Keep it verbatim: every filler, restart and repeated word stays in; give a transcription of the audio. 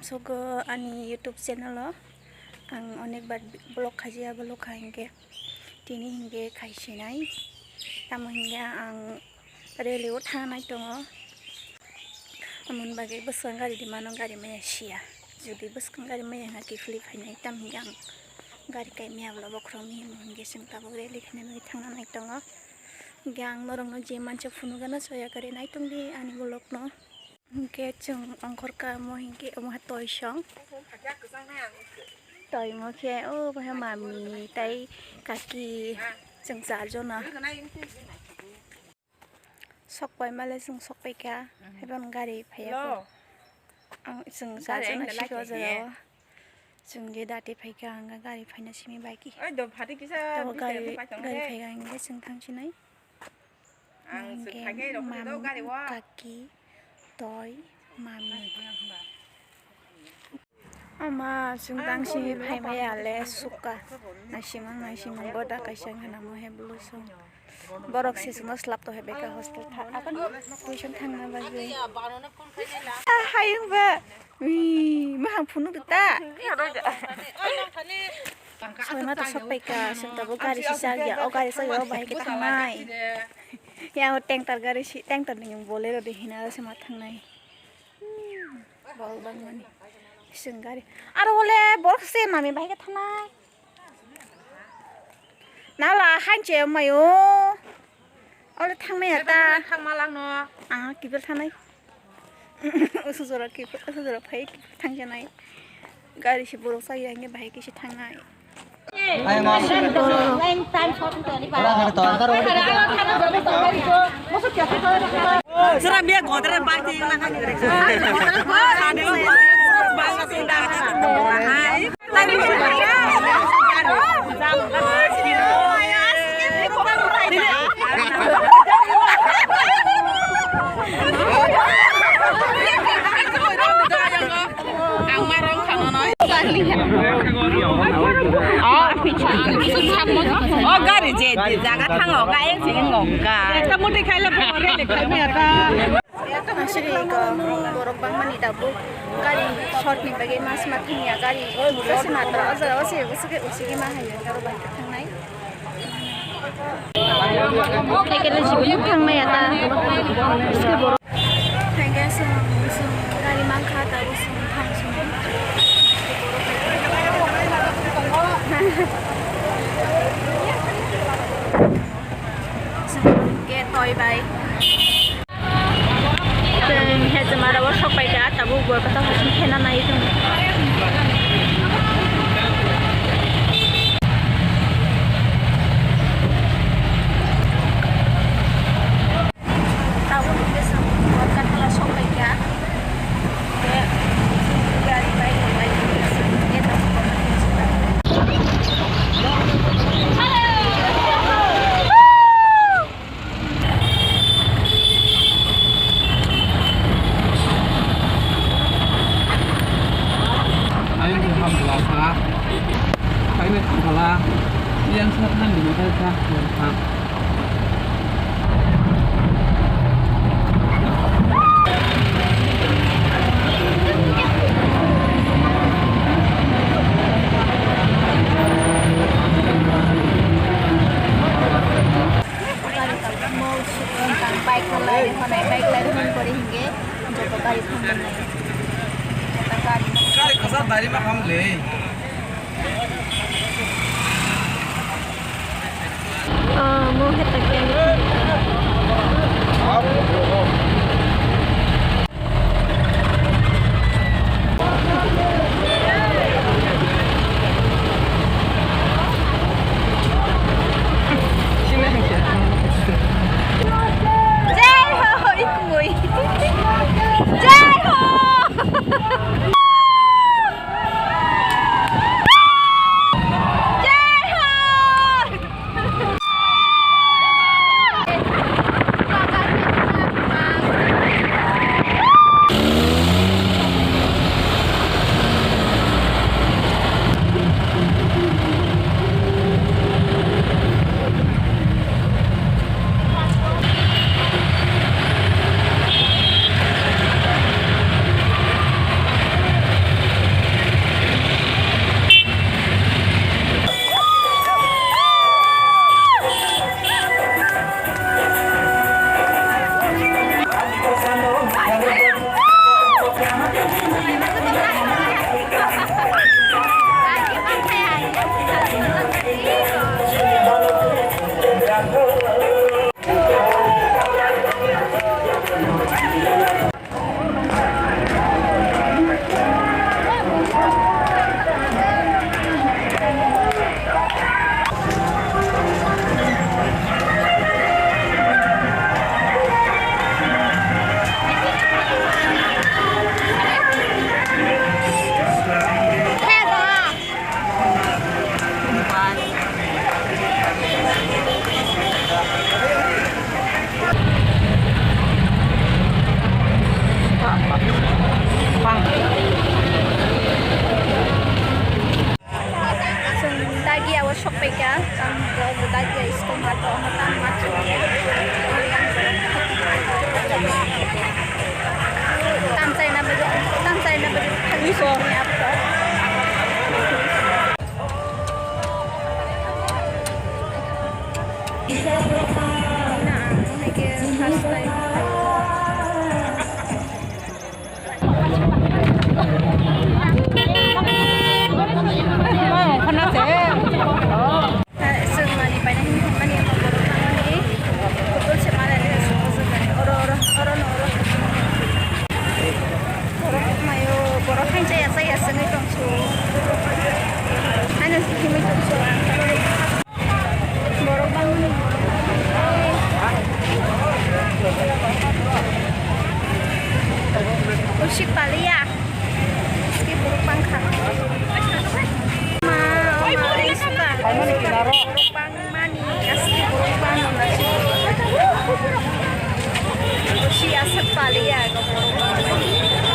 Sogo ani YouTube channel o ang onek bar vlog khaijak, vlog kha hinkhe tini hinkhe khaisinai, tamo hinkhe ang rally o thangnai tongo, amoni bagwi bwskang gari di mano, gari maya siya, jodi bwskang gari maya hinkhe kiphilwi phainai, tamo hinkhe ang gari kai maya bwla bokhorok mihimo hinkhe chwng tabuk rally khaina bagwi thangna nai tongo, hinkhe ang norokno je mansa phunukgano soya gari nai tongdi ani vlog no. Hinkhe chwng ongkhorkha omo hinkhe omo hai toisong. Toimo khe o bahai mami tai kaki chwng charjona. Sokpai male chwng sokpaikha. Haiban gari phaiya. Ang chwng charjona siko jagao. Chwng je dati phaikha ang gari phaina simi baiki. Tabo gari gari phaikha hinkhe chwng thangsinai. Ang swk hinkhe thangkhe rok ma, do gari o. Kaki, toi, mami. Ama chwng tang simi phaimaya le sukha. Naisimang naisimang boda kaisa wngkha namo he bwlwsong. Borok se chwngno slap to he beka hostel tha. Apan tuition thangna bagwi. Ah, hayung ba. Ui, mahang phunuk ta. Soima to sok paika, sung tabo gari si chak ya, o gari chak ya, o bahai khe thangnai. Ya, o tanker gari si, tanker ni bolero de hina se ma thangnai. Bol bang mani. Sung gari. Aro ole borok se mami bahai khe thangnai. Nala hanche mayo. Ole thangmaya ta. Thangma langno. Ah, kibel thanai. Usu jora kibel, usu jora phai thangjanai. Gari si borok chaya hinkhe bahai khe si thangnai. Sura biya godre bai te na kan. Bang sing da. Hai. O gari je, je jaga thango, ga ek je ngo ga. Ekta muti khaila pore le khaimi ata. Aswk borok bangmani tabuk gari short ni bagwi mas ma thangya, gari bwsa se matra o jaga o se usigi usigi ma hai aro bai thangnai. Ekele jibini thangnai ata. Thangya se gari mankha tabuk se thang se. Ke toy bai. Chwng hejma rok o sok pai kha, tabuk bo kwtal hasing khena nai chwng. Tabuk hwnkhe chwng Borkathala sok pai kha. Khe gari bai tonglai khe chwng khe tabuk. Ayang ke ham pala sa, ayang ke ham pala, yang sa kan di mata sa, yang sa. Gari tangmo sukon tang bike no lai rw hwnai, bike lai rw hwn pori hinkhe joto gari thangmani. Joto gari no. Gari kwchak dari ma ham le. Ah, Dagia o sok paikha, tam dagia school mat o, tam mat o. Tam chaina bagwi, tam chaina bagwi thangwi sokni apto. Na, ang hai khe first time. Chwng mani paina hini hwnmani abo borok mani football se mani oro oro oro no oro borok mayo borok hai chaya chaya swngwi tongsu haino himwi tongsu ang. Borok bangmani borok bangmani. Usik paliya. Uski borok bangkha. Ma, ma, uski borok bangmani. Uski borok bangmani. Usi aswk paliya borok bangmani.